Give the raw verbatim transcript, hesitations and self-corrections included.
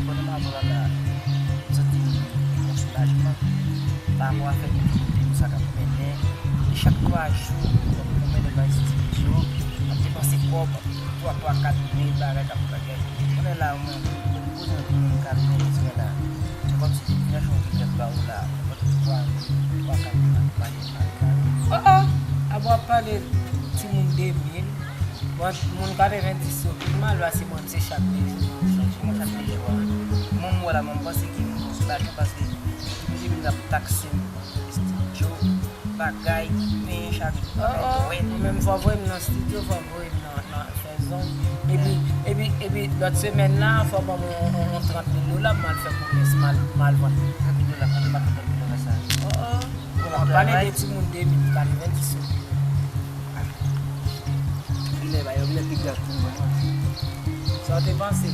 Pandan m avè w la, la, m santi m gen yon soulajman pa rapò avèk timoun de m sa k ap mennen. E chak twa jou, m ap mennen nan enstiti yo, m ap depanse kòb, twa, twa, kat mil bagay k ap bagay. Konnen la, mwen, mwen poze yon timoun katrevendis mil la. Se kòmsi depi lè jou m vin ba ou la, mwen pote twa, twa, kat mil la pou mache al kare. Oh, oh! Abo ap pale timoun de mil. Mwen, moun katrevendis yo, pi mal la, se mwen, se chak de jou. Mwen chak de jou, wi. Mwen, mwen la, mwen panse ke m sou lajan paske timoun de mil ap takse m. Estidyo, bagay, pen, chak jou, bagay dwèt. Ou menm fò voye m nan estidyo, fò voye m nan, nan fè zong. Epi, epi, epi lòt semèn la, fò ban mwen yon, yon, yon trant mil dola pou m al fè komès, m al, m al vann. Trant mil dola, kote m ap fè trant mil dola sa? Oh, oh. Bon, m ap pale de timoun de mil katrevendis yo. Lè ba yo lè pi grav pou mwen. Sa w te panse?